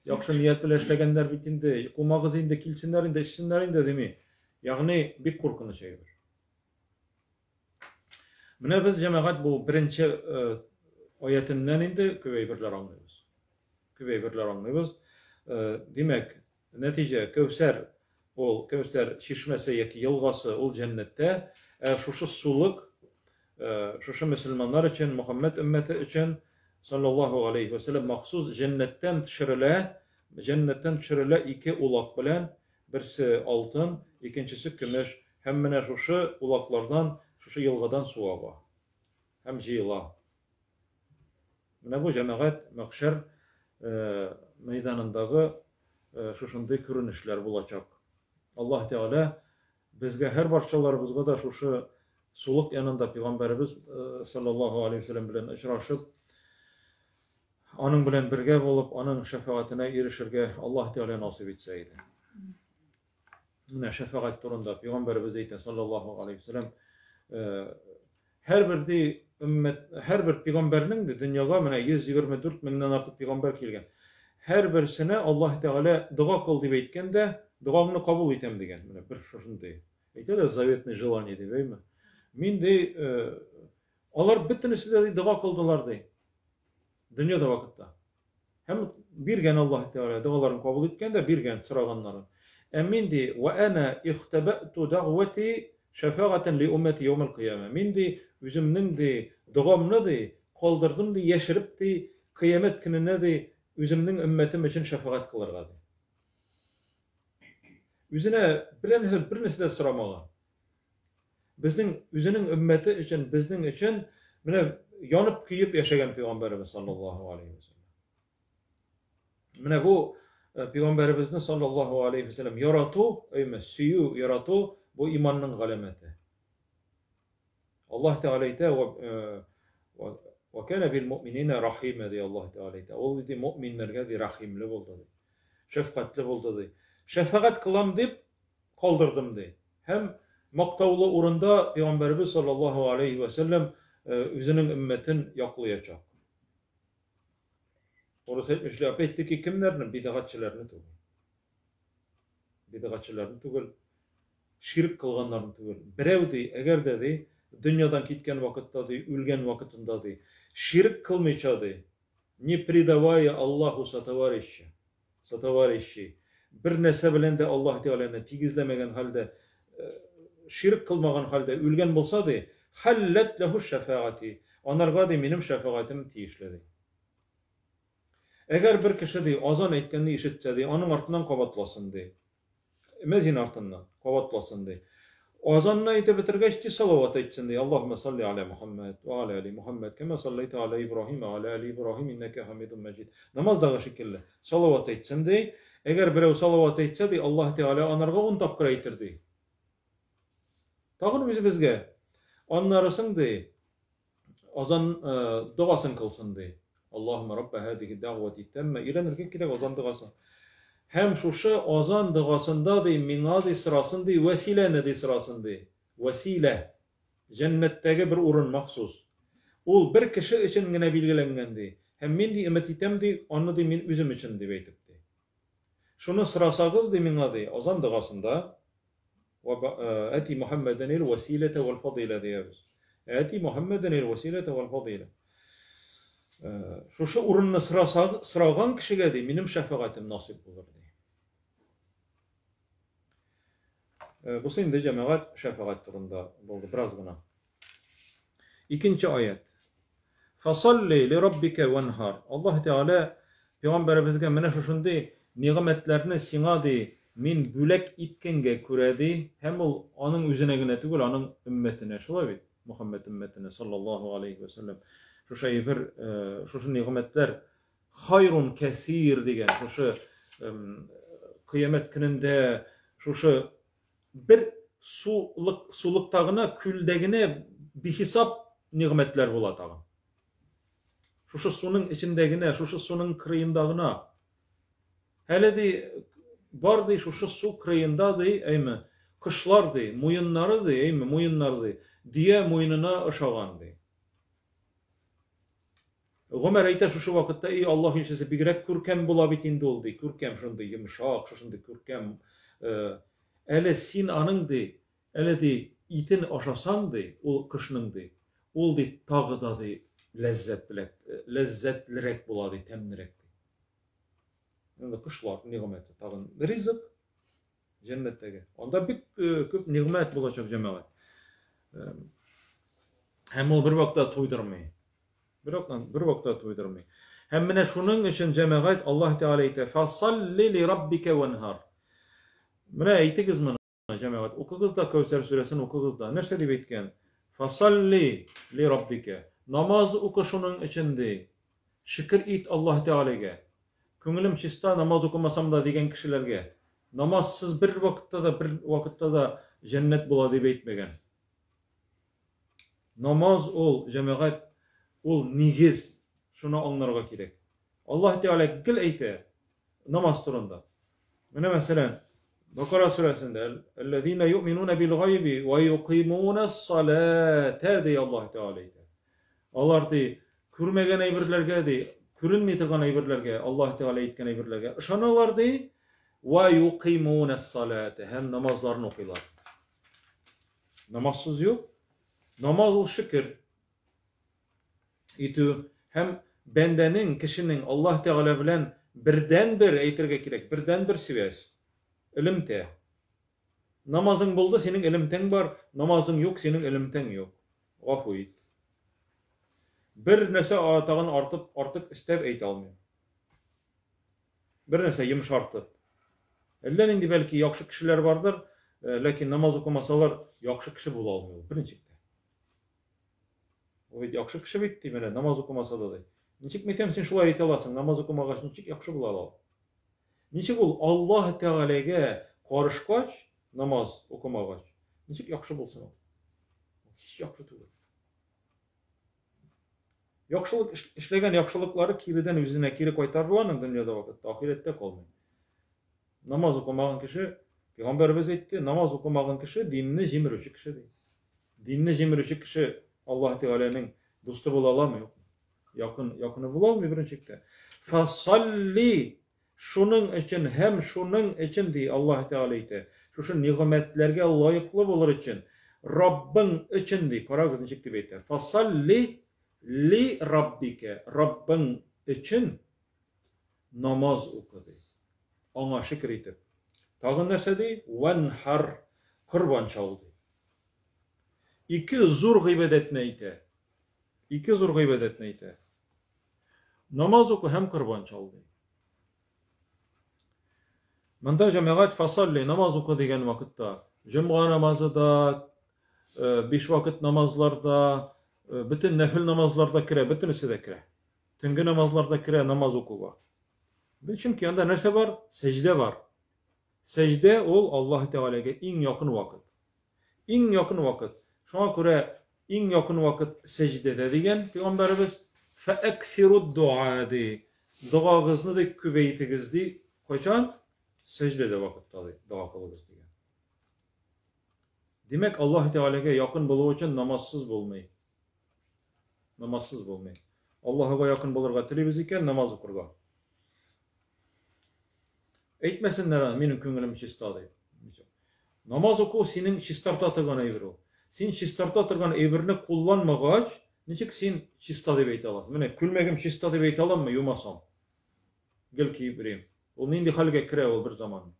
Speaker 1: яхшы ният белән эшләгәннәр бит инде, кумагыз инде, килсеннәр инде, эчсеннәр инде дими. Ягъни бик куркыныч әйбер. Менә без җәмәгать бу беренче э, аятеннән инде күп әйберләр аңлыйбыз. Күп әйберләр аңлыйбыз. Э, димәк, нәтиҗә Кәүсәр ул Кәүсәр чишмәсе яки елгасы ул җәннәттә, ә шушы сулык э, шушы мөселманнар өчен, Мөхәммәд өммәте өчен саллаллаһу алейхи ва сәлләм махсус җәннәттән төшерелә, җәннәттән төшерелә ике улак белән, берсе алтын, икенчесе көмеш. Һәм менә шушы улаклардан, шушы елгадан су ага һәм җыела. Менә бу җәмәгать мәхшәр мәйданындагы шушындый күренешләр булачак. Аллаһ Тәгалә безгә һәр барчаларыбызга да шушы сулык янында пәйгамбәребез саллаллаһу алейһи вәсәлләм белән очрашып, аның белән бергә булып, аның шәфәгатенә ирешергә Аллаһ Тәгалә насыйп итсә иде. Менә шәфәгать турында пәйгамбәребез әйтә, саллаллаһу алейһи вәсәлләм, һәрбер ди өммәт, һәрбер пәйгамбәрнең дә дөньяга менә 124 меңнән артык пәйгамбәр килгән. Һәрберсенә Аллаһ Тәгалә дога кыл дип әйткән дә, догаңны кабул итәм дигән. Менә бер шушындый. Әйтәләр заветное желание дип, әйме? Мин ди, алар бөтенесе дә ди дога кылдылар ди. Дөньяда вакытта. Һәм биргән Аллаһ Тәгалә догаларын кабул иткән дә биргән сораганнарын. Ә мин ди, ва ана ихтабату дәгъвати шәфәгатән ли уммати яумал кыяма. Мин ди, үземнең ди, догамны ди, калдырдым ди, яшереп ди, кыямәт көненә ди, үземнең өммәтем өчен шәфәгать кылырга ди. Үзенә берәр нәрсә, бер нәрсә дә сорамаган. Безнең үзенең өммәте өчен, безнең өчен менә янып көеп яшәгән пәйгамбәребез саллаллаһу алейхи вәсәлләм. Менә бу э, пәйгамбәребезне саллаллаһу алейхи вәсәлләм ярату, әйме, сөю, ярату бу иманның галәмәте. Аллаһ Тәгалә әйтә, ва кана бил муъминина рахима ди Аллаһ Тәгалә әйтә. Ул ди муъминнәргә ди рәхимле булды ди. Шәфкатьле булды ди. Шәфәгать кылам дип калдырдым ди. Һәм мактаулы урында пәйгамбәребез саллаллаһу алейхи ва сәлләм үзенең өммәтен яклыячак. Урыс әйтмешли, опять-таки кемнәрне? Бидагатчыларны түгел. Бидагатчыларны түгел, ширк кылганнарны түгел. Берәү ди, әгәр дә ди, дөньядан киткән вакытта ди, үлгән вакытында ди, ширк кылмыйча ди, не предавая Аллаху сотоварища, сотоварищей, бер нәрсә белән дә Аллаһ Тәгаләне тигезләмәгән хәлдә, ширк кылмаган хәлдә үлгән булса ди, хәлләт ләһу шәфәгати, анарга ди минем шәфәгатем тиешле ди. Әгәр бер кеше ди азан әйткәнне ишетсә ди, аның артыннан кабатласын ди. Мөәзин артыннан кабатласын ди. Азанны әйтеп бетергәч, ди салават әйтсен ди. Аллаһумма салли аля Мухаммад ва аля али Мухаммад, кама саллайта аля Ибраһим ва аля али Ибраһим иннәкә хамидун мәҗид. Намаздагы шикелле салават әйтсен ди. Әгәр берәү салават әйтсә ди, Аллаһ Тәгалә анарга ун тапкыр әйтер ди. Тагын үзебезгә. Аннарысын ди, Азан догасын кылсын ди. Аллаһумма рабба һадихи дәгъвати тәммә. Өйрәнергә кирәк азан догасын. Һәм шушы азан догасында ди, миңа ди сорасын ди, вәсиләне ди сорасын ди. Вәсилә. Җәннәттәге бер урын махсус. Ул бер кеше өчен генә билгеләнгән ди. Һәм мин ди өмет итәм ди, аны ди мин үзем өчен дип әйтеп ди. Шуны сорасагыз ди миңа ди, азан догасында Әти Мөхәммәдәнил вәсиләтә вәл фадыйлә диябез. Әти Мөхәммәдәнил вәсиләтә вәл фадыйлә. Шушы урынны сорасаг, сораган кешегә ди, минем шәфәгатем насыйп булыр ди. Бусы инде җәмәгать шәфәгать турында булды бераз гына. Икенче аят. Фасалли ли раббика ванхар. Аллаһ Тәгалә пәйгамбәребезгә менә шушындый нигъмәтләрне сиңа ди, мин бүләк иткәнгә күрә ди, һәм ул аның үзенә генә түгел, аның өммәтенә, шулай бит, Мөхәммәд өммәтенә саллаллаһу алейхи ва сәлләм. Шушы әйбер, шушы нигъмәтләр хайрун кәсир дигән, шушы кыямәт көнендә шушы бер сулык, сулыкта гына, күлдә генә бихисап нигъмәтләр була тагын. Шушы суның эчендә генә, шушы суның кырыенда гына. Әле ди, бар ди, шушы су кырыенда ди, әйме, кошлар ди, муеннары ди, әйме, муеннары ди, дөя муенына ошаган ди. Гомәр әйтә шушы вакытта, и Аллаһ илчесе, бигрәк күркәм була бит инде ул, ди, күркәм, шундый йомшак, шушындый күркәм. Әле син аның, ди, әле, ди, итен ашасаң, ди, ул кошның, ди, ул, ди, тагы да, ди, ләззәтлерәк, ләззәтлерәк була, ди, тәмлерәк, ди. Инде кошлар нигъмәте, тагын ризык җәннәттәге. Анда бик күп нигъмәт булачак, җәмәгать. Һәм ул бер вакытта туйдырмый. Бер вакыттан, бер вакытта туйдырмый. Һәм менә шуның өчен җәмәгать Аллаһ Тәгалә әйтә: "Фасалли ли раббика ванхар". Менә әйтегез моны, җәмәгать, укыгыз да Кәүсәр сүрәсен укыгыз да. Нәрсә дип әйткән? Фасалли ли раббика. Намаз укы шуның өчен ди. Шөкер ит Аллаһ Тәгаләгә. Күңелем чиста, намаз укымасам да дигән кешеләргә. Намазсыз бер вакытта да, бер вакытта да җәннәт була дип әйтмәгән. Намаз ул, җәмәгать, ул нигез. Шуны аңларга кирәк. Аллаһ Тәгалә гел әйтә намаз турында. Менә мәсәлән, Бакара сүрәсендә Әлләзина юъминуна бил гайби ва юкыймуна ссалата ди Аллаһ Тәгалә әйтә. Алар ди, күрмәгән әйберләргә ди, күренми торган әйберләргә, Аллаһ Тәгалә әйткән әйберләргә ышаналар ди, ва юкыймуна ссалата һәм намазларын укыйлар. Намазсыз юк. Намаз ул шөкер итү һәм бәндәнең, кешенең Аллаһ Тәгалә белән бердәнбер, әйтергә кирәк, бердәнбер связь, элемтә. Намазың булды, синең элемтәң бар, намазың юк, синең элемтәң юк. Гафу ит. Бер нәрсә тагын артып, артык өстәп әйтә алмыйм. Бер нәрсә йомшартып. Әллә нинди бәлки яхшы кешеләр бардыр, ләкин намаз укымасалар, яхшы кеше була алмый ул, берничек тә. Ул бит яхшы кеше бит, ди, менә намаз укымаса да ди. Ничек мәйтәм, син шулай әйтә аласың, намаз укымагач ничек яхшы була ала ул? Ничек ул Аллаһ Тәгаләгә карышкач, намаз укымагач, ничек яхшы булсын ул? Һич яхшы түгел. Яхшылык эшләгән яхшылыклары киредән үзенә кире кайтарыла аның дөньяда вакытта, ахирәттә калмый. Намаз укымаган кеше, пәйгамбәребез әйтте, намаз укымаган кеше динне җимерүче кеше ди. Динне җимерүче кеше Аллаһ Тәгаләнең дусты була аламы? Юк. Якын, якыны була алмый беренчелектә. Фасалли Шуның өчен һәм шуның өчен, ди Аллаһ Тәгалә әйтә, шушы нигъмәтләргә лаеклы булыр өчен, Раббың өчен, ди, карагыз ничек дип әйтә, фасалли ли раббикә, Раббың өчен намаз укы, ди. Аңа шөкер итеп. Тагын нәрсә ди? Ванхар, корбан чал, ди. Ике зур гыйбадәтне әйтә. Ике зур гыйбадәтне әйтә. Намаз уку һәм корбан чал ди. Монда җәмәгать фасалли намаз укы дигән вакытта җомга намазы да, биш вакыт намазлар да, бөтен нәфил намазлар да керә, бөтенесе дә керә. Төнге намазлар да керә намаз укуга. Чөнки анда нәрсә бар? Сәҗдә бар. Сәҗдә ул Аллаһ Тәгаләгә иң якын вакыт. Иң якын вакыт. Шуңа күрә иң якын вакыт сәҗдәдә дигән пәйгамбәребез. Фәәксиру дуа ди. Догагызны ди күбәйтегез ди. Кайчан? Сәҗдәдә вакытта ди, дога кылыгыз дигән. Димәк, Аллаһ Тәгаләгә якын булу өчен намазсыз булмый. Намазсыз булмый. Аллаһыга якын булырга телибез икән, намаз укырга. Әйтмәсеннәр аны, минем күңелем чиста дип. Намаз уку синең чистарта торган әйбер ул. Син чистарта торган әйберне кулланмагач, ничек син чиста дип әйтә аласың? Менә күлмәгем чиста дип әйтә аламмы, юмасам? Гел киеп йөрим. Ул нинди хәлгә керә ул бер заман?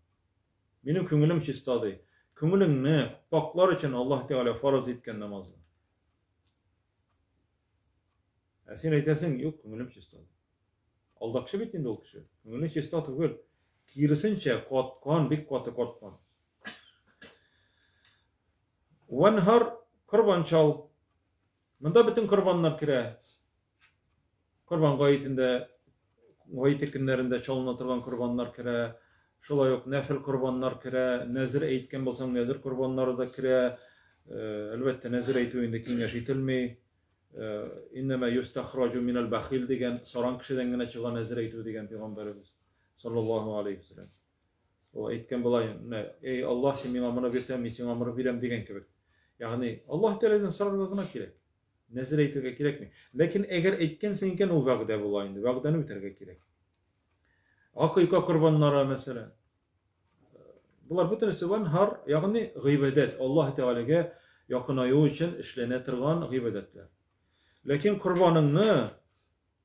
Speaker 1: Минем күңелем чиста ди. Күңелеңне пакълар өчен Аллаһ Тәгалә фарыз иткән намазны. Ә син әйтәсең, юк, күңелем чиста. Алдакчы бит инде ул кеше. Күңеле чиста түгел. Киресенчә, каткан, бик каты каткан. Ванһар корбан чал. Монда бөтен корбаннар керә. Корбан гаетендә, гаете көннәрендә чалына торган корбаннар керә. Шулай ук нәфел корбаннар керә. Нәзер әйткән булсаң, нәзер корбаннары да керә. Э, әлбәттә, нәзер әйтү инде киңәш ителми. Э, иннәмә юстахраҗу минәл бахил дигән саран кешедән генә чыга нәзер әйтү дигән пәйгамбәребез саллаллаһу алейхи вәсәлләм. Ул әйткән болай, менә, эй Аллаһ, син миңа моны бирсәң, мин сиңа моны бирәм дигән кебек. Ягъни Аллаһ Тәгаләдән сорарга гына кирәк. Нәзер әйтергә кирәкми. Ләкин әгәр әйткәнсең икән, ул вәгъдә була инде. Вәгъдәне үтәргә кирәк. Акыйка корбаннары, мәсәлән. Болар бөтенесе ванһар, ягъни гыйбадәт, Аллаһ Тәгаләгә якынаю өчен эшләнә торган гыйбадәтләр. Ләкин корбаныңны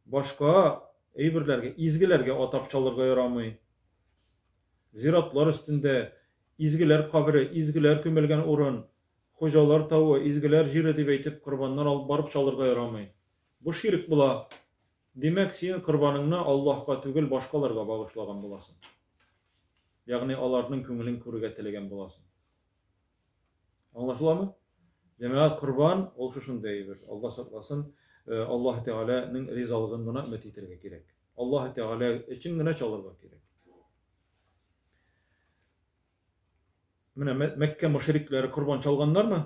Speaker 1: Башка әйберләргә, изгеләргә атап чалырга ярамый. Зиратлар өстендә изгеләр кабере, изгеләр күмелгән урын, хуҗалар тавы, изгеләр җире дип әйтеп корбаннар алып барып чалырга ярамый. Бу ширк була. Димәк, син корбаныңны Аллаһка түгел, башкаларга багышлаган буласың. Ягъни аларның күңелен күрергә теләгән буласың. Аңлашыламы? Җәмәгать корбан ул шушындый әйбер. Алла сакласын, э, Аллаһ Тәгаләнең ризалыгын гына өмет итәргә кирәк. Аллаһ Тәгалә өчен генә чалырга кирәк. Менә Мәккә мөшрикләре корбан чалганнармы?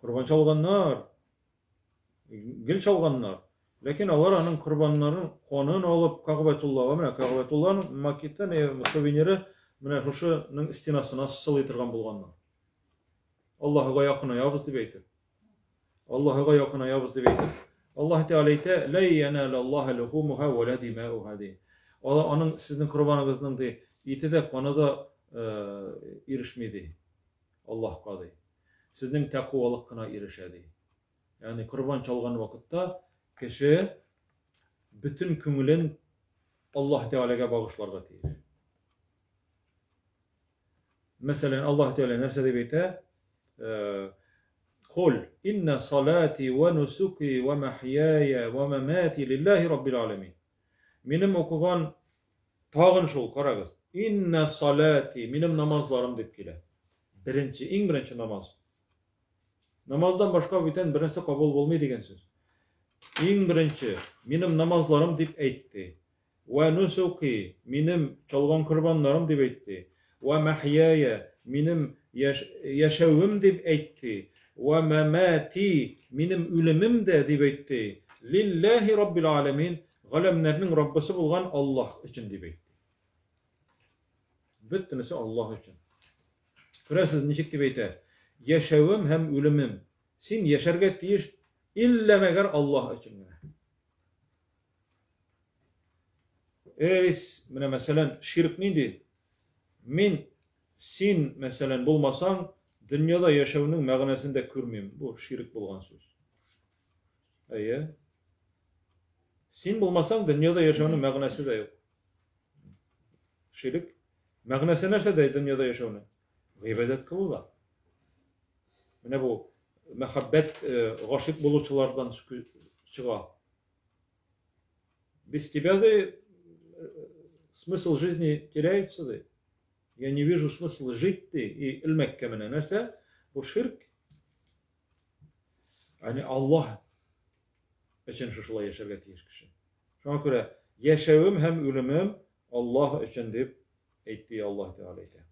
Speaker 1: Корбан чалганнар. Гел чалганнар. Ләкин алар аның корбаннарын канын алып Кәгъбәтуллага, менә Кәгъбәтулланың макеты, сувениры менә шушының стенасына сылый торган булганнар. Аллаһыга якынаябыз дип әйтеп. Аллаһыга якынаябыз дип әйтеп. Аллаһ Тәгалә әйтә, "Ла яналлаһа лухумуха ва ла димауха" ди. Алла аның сезнең корбаныгызның ди, ите дә, каны да ирешми ди. Аллаһка ди. Сезнең тәкъвалык кына ирешә ди. Ягъни корбан чалган вакытта кеше бөтен күңелен Аллаһ Тәгаләгә багышларга тиеш. Мәсәлән, Аллаһ Тәгалә нәрсә дип әйтә? Э, Кул инна салати ва нусуки ва махьяя ва мамати лиллахи раббил аламин. Минем укыган тагын шул, карагыз. Инна салати, минем намазларым дип килә. Беренче, иң беренче намаз. Намаздан башка бүтән бернәрсә кабул булмый дигән сүз. Иң беренче, минем намазларым дип әйтте. Вә нусуки, минем чалган корбаннарым дип әйтте. Вә махьяя, минем яшәвем дип әйтте. Вә мамати, минем үлемем дә дип әйтте. Лилләһи раббил аләмин, галәмнәрнең Раббысы булган Аллаһ өчен дип әйтте. Бөтенесе Аллаһ өчен. Күрәсез, ничек дип әйтә? Яшәвем һәм үлемем. Син яшәргә тиеш иллә мәгәр Аллаһ өчен генә. Эйс, менә мәсәлән, ширк нинди? Мин син, мәсәлән, булмасаң, дөньяда яшәүнең мәгънәсен дә күрмим. Бу ширк булган сүз. Әйе. Син булмасаң, дөньяда яшәүнең мәгънәсе дә юк. Ширк. Мәгънәсе нәрсәдә дөньяда яшәүнең? Гыйбадәт кылуда. Менә бу мәхәббәт э, гашыйк булучылардан чыга. Без тебя да э, смысл жизни теряется да. Я не вижу смысла жить ты и элмәккә менә нәрсә? Бу ширк. Ягъни Аллаһ өчен шушылай яшәргә тиеш кеше. Шуңа күрә яшәвем һәм үлемем Аллаһ өчен дип әйтте Аллаһ Тәгалә әйтә.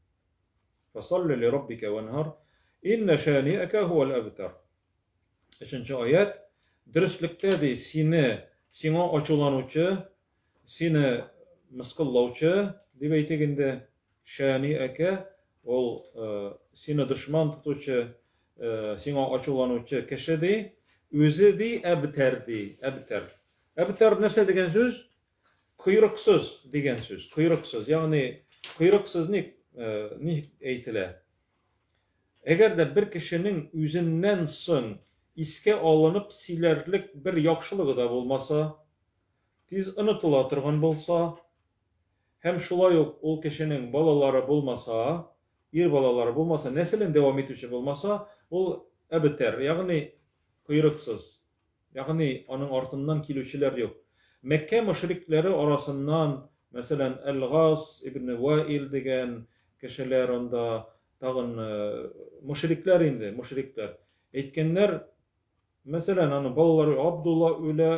Speaker 1: Фасалли ли раббика ванһар инна шани'ака хуал абтар. Өченче аят. Дөреслектә ди сине, сиңа ачуланучы, сине мыскыллаучы дип әйтик инде, шани'ака ул э, сине дошман тотучы, э, сиңа ачуланучы кеше ди, үзе ди әбтәр ди, әбтәр. Әбтәр нәрсә дигән сүз? Койрыксыз дигән сүз. Койрыксыз. Ягъни койрыксыз ни, э, ни әйтелә? Әгәр дә бер кешенең үзеннән соң искә алынып сөйләрлек бер яхшылыгы да булмаса, тиз онытыла торган булса, һәм шулай ук ул кешенең балалары булмаса, Ир балалары булмаса, нәселен дәвам итүче булмаса, ул әбтәр, ягъни койрыксыз. Ягъни аның артыннан килүчеләр юк. Мәккә мөшрикләре арасыннан, мәсәлән, Әл-Гас ибн Ваил дигән кешеләр анда, тагын мөшрикләр инде, мөшрикләр. Әйткәннәр, мәсәлән, аның балалары Абдулла үлә,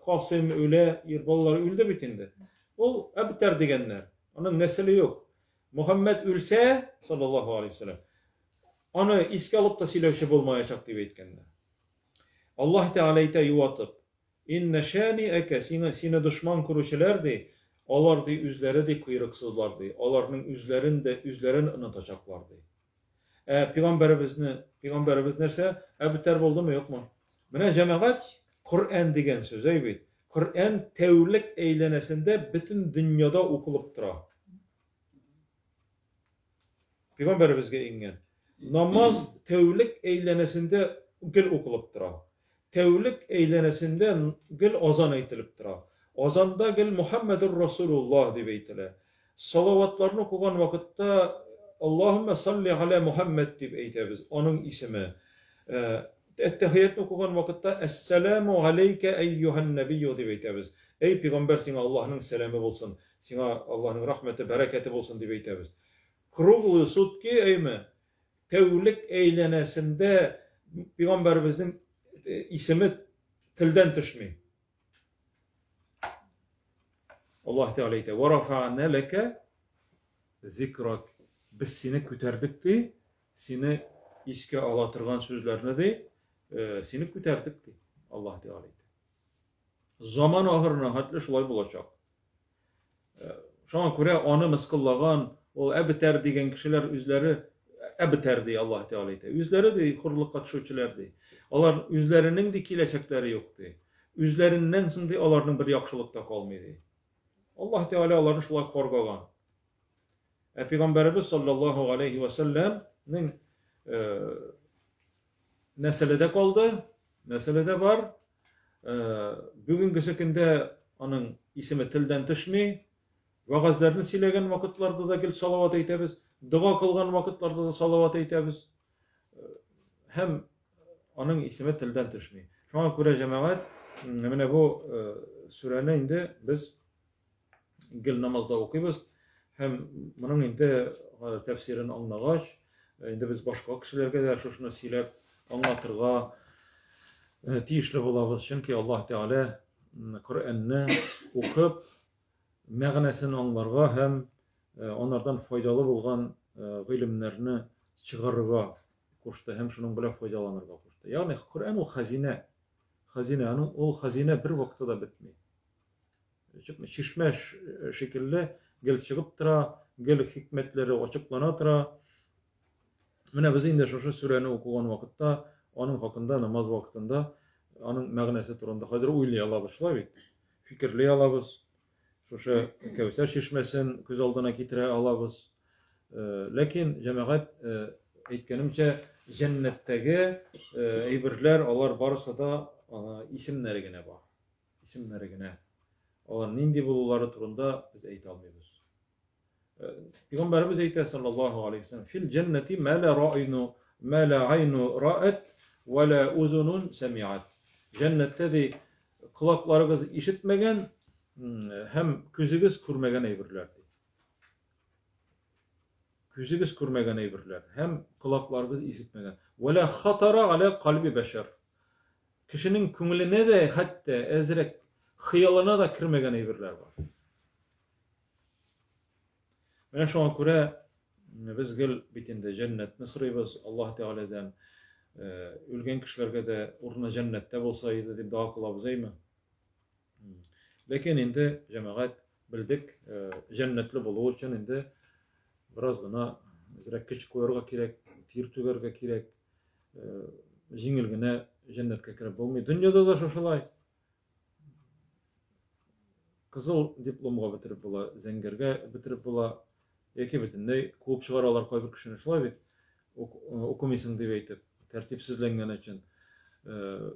Speaker 1: Касыйм үлә, ир балалары үлде бит инде. Ул әбтәр дигәннәр. Аның нәселе юк. Мөхәммәд үлсә, саллаллаһу алейһи вәсәлләм, аны искә алып та сөйләүче булмаячак дип әйткәннәр. Аллаһ Тәгалә әйтә юатып, Иннә шаниәкә, сине, сине дошман күрүчеләр, ди, алар, ди, үзләре, ди, койрыксызлар, ди, аларның үзләрен дә, үзләрен онытачаклар, ди. Ә пигамбәребезне, пигамбәребез нәрсә? Әбтәр булдымы, юкмы? Менә җәмәгать, Коръән дигән сүз, әй бит. Коръән тәүлек әйләнәсендә бөтен дөньяда укылып тора. Пигамбәребезгә иңгән. Намаз тәүлек әйләнәсендә гел укылып тора. Тәүлек әйләнәсендә гел азан әйтелеп тора. Азанда гел Мухаммәдур Расулуллаһ дип әйтелә. Салаватларны укыган вакытта Аллаһуммә салли галә Мухаммәд дип әйтәбез, аның исеме. Әттәхиятне укыган вакытта Әссәламу галәйкә әйюһән нәбийю дип әйтәбез. Әй пигамбәр, сиңа Аллаһның сәламе булсын, сиңа Аллаһның рәхмәте, бәрәкәте булсын дип әйтәбез. Круглые сутки, әйме, тәүлек әйләнәсендә пигамбәребезнең исеме телдән төшми. Аллаһ Тәгалә әйтә: "Ва рафа'на лака зикрак." Без сине күтәрдек ди, сине искә ала торган сүзләрне ди, э, сине күтәрдек ди. Аллаһ Тәгалә әйтә. Заман ахырына хәтле шулай булачак. Э, шуңа күрә аны мыскыллаган, ул әбтәр дигән кешеләр үзләре әбтәр ди Аллаһ Тәгалә әйтә. Үзләре ди хурлыкка төшүчеләр ди. Алар үзләренең ди киләчәкләре юк ди. Үзләреннән соң ди аларның бер яхшылык та калмый ди. Аллаһ Тәгалә аларны шулай каргаган. Ә пәйгамбәребез саллаллаһу алейхи ва сәлләмнең э, нәселе дә калды, нәселе дә бар. Э, бүгенгесе көндә аның исеме телдән төшми. Вәгазьләрне сөйләгән вакытларда да гел салават әйтәбез, дога кылган вакытларда да салават әйтәбез. Э, һәм аның исеме телдән төшми. Шуңа күрә җәмәгать, менә бу э, сүрәне инде без гел намазда укыйбыз һәм моның инде тәфсирен аңлагач, инде без башка кешеләргә дә шушыны сөйләп аңлатырга тиешле булабыз. Чөнки Аллаһ Тәгалә Коръәнне укып, мәгънәсен аңларга һәм анардан файдалы булган гыйлемнәрне чыгарырга кушты һәм шуның белән файдаланырга кушты. Ягъни Коръән ул хәзинә. Хәзинә, аның ул хәзинә бер вакытта да бетми. Чишмә шикелле гел чыгып тора, гел хикмәтләре ачыклана тора. Менә без инде шушы сүрәне укыган вакытта, аның хакында намаз вакытында аның мәгънәсе турында хәзер уйлый алабыз, шулай бит? Фикерли алабыз. Шушы Кәүсәр чишмәсен күз алдына китерә алабыз. Э, ләкин җәмәгать э, әйткәнемчә, җәннәттәге э, әйберләр алар барысы да исемнәре генә бар. Исемнәре генә. Алар нинди булулары турында без әйтә алмыйбыз. Э, Пәйгамбәребез әйтә, саллаллаһу алейхи вәсәлләм, фил җәннәти ма ла раайну, ма ла айну раат ва ла узунун самиат. Җәннәттә ди колакларыгыз ишетмәгән һәм күзегез күрмәгән әйберләр ди. Күзегез күрмәгән әйберләр һәм колакларыгыз ишетмәгән. Ва ла хатара аля кальби бәшәр. Кешенең күңеленә дә хәтта әзрәк хыялына да кермәгән әйберләр бар. Менә шуңа күрә без гел бит инде җәннәтне сорыйбыз Аллаһ Тәгаләдән. Э, үлгән кешеләргә дә урыны җәннәттә булса иде дип дога кылабыз, әйме? Ләкин инде җәмәгать белдек, э, җәннәтле булу өчен инде бераз гына әзрәк көч куярга кирәк, тир түгәргә кирәк. Э, җиңел генә җәннәткә кереп булмый. Дөньяда да шушылай. Кызыл дипломга бетереп була, зәңгәргә бетереп була, яки бөтенләй куып чыгаралар кайбер кешене, шулай бит? Э, укымыйсың дип әйтеп, тәртипсезләнгән өчен. Э,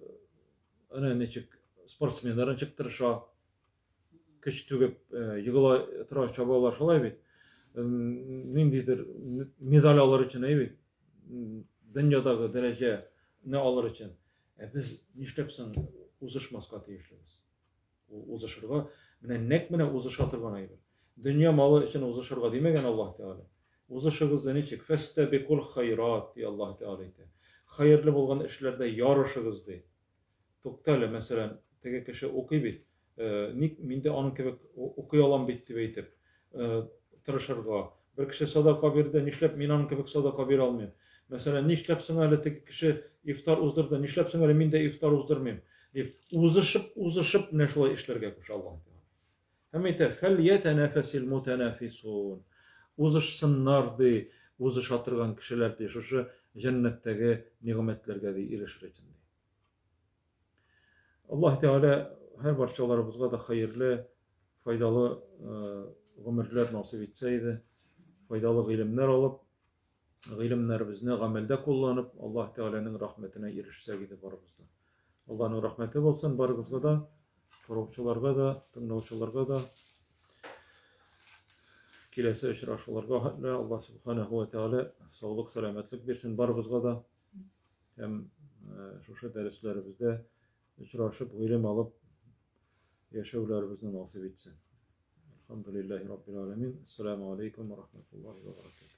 Speaker 1: әнә ничек спортсменнар ничек тырыша, көч түгеп егыла тора, чабалар, шулай бит? ниндидер медаль алыр өчен, әй бит, дөньядагы дәрәҗәне алыр өчен. Ә без нишләп соң узышмаска тиешлебез? Ул узышырга, менә нәкъ менә узыша торган әйбер. Дөнья малы өчен узышырга димәгән Аллаһ Тәгалә. Узышыгыз да ничек? Фәстәбикул хайрат, ди Аллаһ Тәгалә әйтә. Хәерле булган эшләрдә ярышыгыз, ди. Тукта әле, мәсәлән, теге кеше укый бит, ник мин дә аның кебек укый алам бит дип әйтеп, тырышырга. Бер кеше садака бирде, нишләп мин аның кебек садака бирә алмыйм? Мәсәлән, нишләп соң әле теге кеше ифтар уздырды, нишләп соң әле мин дә ифтар уздырмыйм? Дип, узышып, узышып менә шулай эшләргә куша Аллаһ Тәгалә. Һәм әйтә, фәльятәнәфәсил мутанафисун. Узышсыннар, ди, узыша торган кешеләр, ди, шушы җәннәттәге нигъмәтләргә, ди, ирешер өчен, ди. Аллаһ Тәгалә һәр барчаларыбызга да хәерле, файдалы гомерләр насыйп итсә иде, файдалы гыйлемнәр алып, гыйлемнәребезне гамәлдә кулланып, Аллаһ Тәгаләнең рәхмәтенә ирешсәк иде барыбыз да. Аллаһның рәхмәте булсын барыгызга да, караучыларга да, тыңлаучыларга да. Киләсе очрашуларга хәтле Аллаһ Субханаһу ва Тәгалә саулык, сәламәтлек бирсен барыбызга да. Һәм шушы дәресләребездә очрашып, гыйлем алып яшәүләребезне насыйп итсен. Әлхәмдүлилләһи раббил аләмин. Ассаламу алейкум ва рахматуллаһи ва баракатуһ.